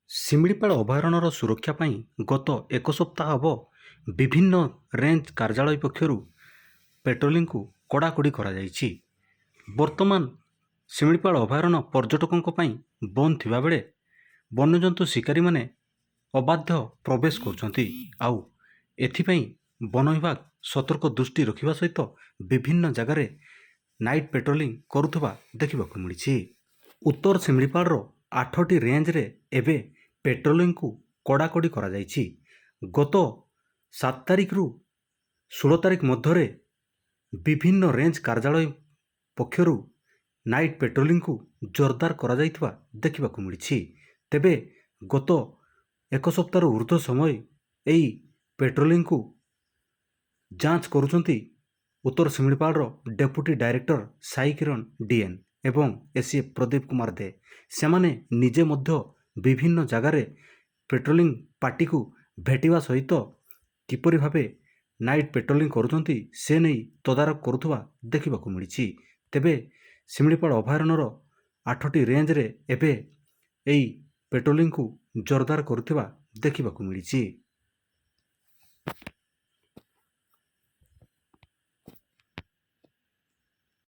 ଶିମିଳିପାଳ ଅଭୟାରଣ୍ୟର ସୁରକ୍ଷା ପାଇଁ ଗତ ଏକ ସପ୍ତାହ ହେବ ବିଭିନ୍ନ ରେଞ୍ଜ କାର୍ଯ୍ୟାଳୟ ପକ୍ଷରୁ ପେଟ୍ରୋଲିଂକୁ କଡ଼ାକଡ଼ି କରାଯାଇଛି। ବର୍ତ୍ତମାନ ଶିମିଳିପାଳ ଅଭୟାରଣ୍ୟ ପର୍ଯ୍ୟଟକଙ୍କ ପାଇଁ ବନ୍ଦ ଥିବାବେଳେ ବନ୍ୟଜନ୍ତୁ ଶିକାରୀମାନେ ଅବାଧ୍ୟ ପ୍ରବେଶ କରୁଛନ୍ତି। ଆଉ ଏଥିପାଇଁ ବନ ବିଭାଗ ସତର୍କ ଦୃଷ୍ଟି ରଖିବା ସହିତ ବିଭିନ୍ନ ଜାଗାରେ ନାଇଟ୍ ପେଟ୍ରୋଲିଂ କରୁଥିବା ଦେଖିବାକୁ ମିଳିଛି। ଉତ୍ତର ଶିମିଳିପାଳର 8ଟି ରେଞ୍ଜରେ ଏବେ ପେଟ୍ରୋଲିଂକୁ କଡ଼ାକଡ଼ି କରାଯାଇଛି। ଗତ 7 ତାରିଖରୁ 16 ତାରିଖ ମଧ୍ୟରେ ବିଭିନ୍ନ ରେଞ୍ଜ କାର୍ଯ୍ୟାଳୟ ପକ୍ଷରୁ ନାଇଟ୍ ପେଟ୍ରୋଲିଂକୁ ଜୋରଦାର କରାଯାଇଥିବା ଦେଖିବାକୁ ମିଳିଛି। ତେବେ ଗତ ଏକ ସପ୍ତାହରୁ ଉର୍ଦ୍ଧ୍ୱ ସମୟ ଏହି ପେଟ୍ରୋଲିଂକୁ ଯାଞ୍ଚ କରୁଛନ୍ତି ଉତ୍ତର ଶିମିଳିପାଳର ଡେପୁଟି ଡାଇରେକ୍ଟର ସାଇ କିରଣ ଡିଏନ୍ ଏବଂ ଏସିଏଫ୍ ପ୍ରଦୀପ କୁମାର ଦେ। ସେମାନେ ନିଜେ ମଧ୍ୟ ବିଭିନ୍ନ ଜାଗାରେ ପେଟ୍ରୋଲିଂ ପାର୍ଟିକୁ ଭେଟିବା ସହିତ କିପରି ଭାବେ ନାଇଟ୍ ପେଟ୍ରୋଲିଂ କରୁଛନ୍ତି, ସେ ନେଇ ତଦାରଖ କରୁଥିବା ଦେଖିବାକୁ ମିଳିଛି। ତେବେ ଶିମିଳିପାଳ ଅଭୟାରଣ୍ୟର 8ଟି ରେଞ୍ଜରେ ଏବେ ଏହି ପେଟ୍ରୋଲିଂକୁ ଜୋରଦାର କରୁଥିବା ଦେଖିବାକୁ ମିଳିଛି।